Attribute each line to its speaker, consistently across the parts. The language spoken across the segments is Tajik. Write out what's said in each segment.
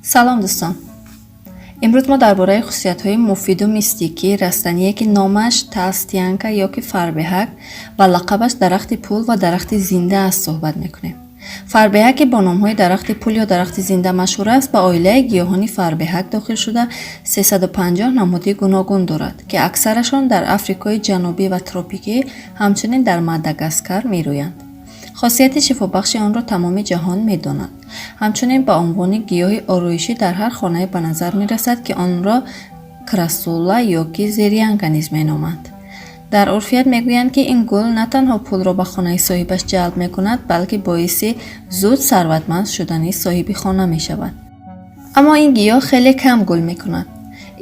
Speaker 1: Салом, дӯстон! Имрӯз мо дар бораи хусусиятҳои муфиду мистикии растание, ки номаш толстянка ёки фарбеҳак ва лақабаш дарахти пул ва дарахти зинда аст, суҳбат мекунем. Фарбеҳак, ки бо номҳои дарахти пул ё дарахти зинда машҳур аст, ба оилаи гиёҳони фарбеҳак дохил шуда, 350 намуди гуногун дорад, ки аксарашон дар Африкои Ҷанубӣ ва тропикӣ, ҳамчунин дар Мадагаскар мерӯянд. Хосияти шифобахши онро тамоми ҷаҳон медонад. Ҳамчунин ба унвони гиёҳи ороишӣ дар ҳар хонае ба назар мерасад, ки онро красула ёки зырянка низ меноманд. Дар урфият мегӯянд, ки ин гул на танҳо пулро ба хонаи соҳибаш ҷалб мекунад, балки боиси зуд сарватманд шудани соҳиби хона мешавад. Аммо ин гиёҳ хеле кам гул мекунад.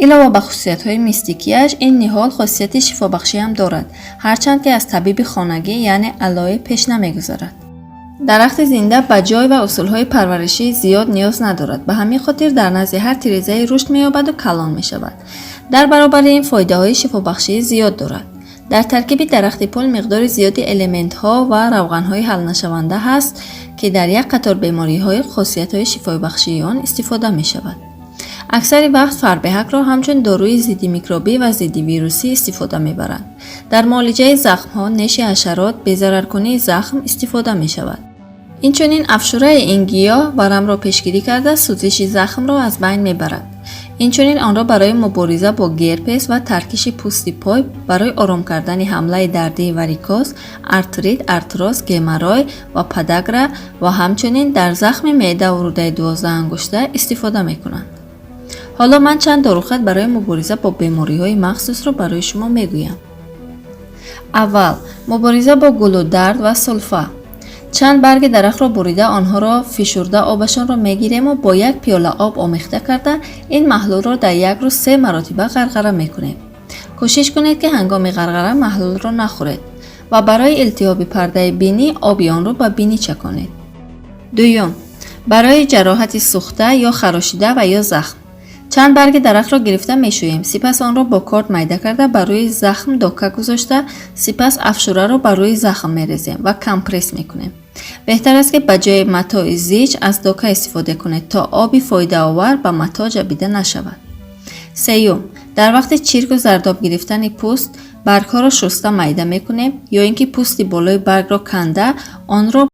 Speaker 1: Илова ба хусусиятҳои мистикияш, ин ниҳол хосияти шифобахшиам дорад, ҳарчанд ки аз табиби хонагӣ, яъне алоэ, пеш намегузарад. Дарахти зинда ба ҷой ва усулҳои парваришии зиёд ниёз надорад. Ба ҳамин хотир дар назди ҳар тирезае рушд меёбаду калон мешавад. Дар баробари ин фоидаҳои шифобахшии зиёд дорад. Дар таркиби дарахти пул миқдори зиёди элементҳо ва равғанҳои ҳалнашаванда ҳаст, ки дар як қатор бемориҳои хосиятҳои шифобахшии он истифода мешавад. Аксари вақт фарбеҳакро ҳамчун доруи зидди микробӣ ва зидди вирусӣ истифода мебаранд. Дар муолиҷаи захмҳо, неши ҳашарот, безараркунии захм истифода мешавад. Инчунин афшураи ин гиёҳ варамро пешгирӣ карда, сӯзиши захмро аз байн мебарад. Инчунин онро барои мубориза бо герпес ва таркиши пӯсти пой, барои ором кардани ҳамлаи дардии варикоз, артрит, артроз, геморрой ва подагра ва ҳамчунин дар захми меъдаву рӯдаи дувоздаҳангушта истифода мекунанд. Ҳоло ман чанд дорухат барои мубориза бо бемориҳои махсусро барои шумо мегӯям. Аввал, мубориза бо гулудард ва сулфа. Чанд барги дарахтро бурида, онҳоро фишурда, обашонро мегирему бо як пиёла об омехта карда, ин маҳлулро дар як рӯз се маротиба ғарғара мекунем. Кӯшиш кунед, ки ҳангоми ғарғара маҳлулро нахӯред. Ва барои илтиҳоби пардаи бинӣ оби онро ба бинӣ чаконед. Дуюм, барои ҷароҳати сӯхта ё харошида ва ё захм. Чанд барги дарахтро гирифта мешӯем, сипас онро бо корд майда карда, ба рӯи захм дока гузошта, сипас афшураро ба рӯи захм мерезем ва компресс мекунем. Беҳтар аст, ки ба ҷои матои зич аз дока истифода кунед, то оби фоидаовар ба матоъ ҷабида нашавад. Сеюм, дар вақти чирку зардоб гирифтани пӯст баргҳоро шуста майда мекунем ё ин ки пӯсти болои баргро канда, онро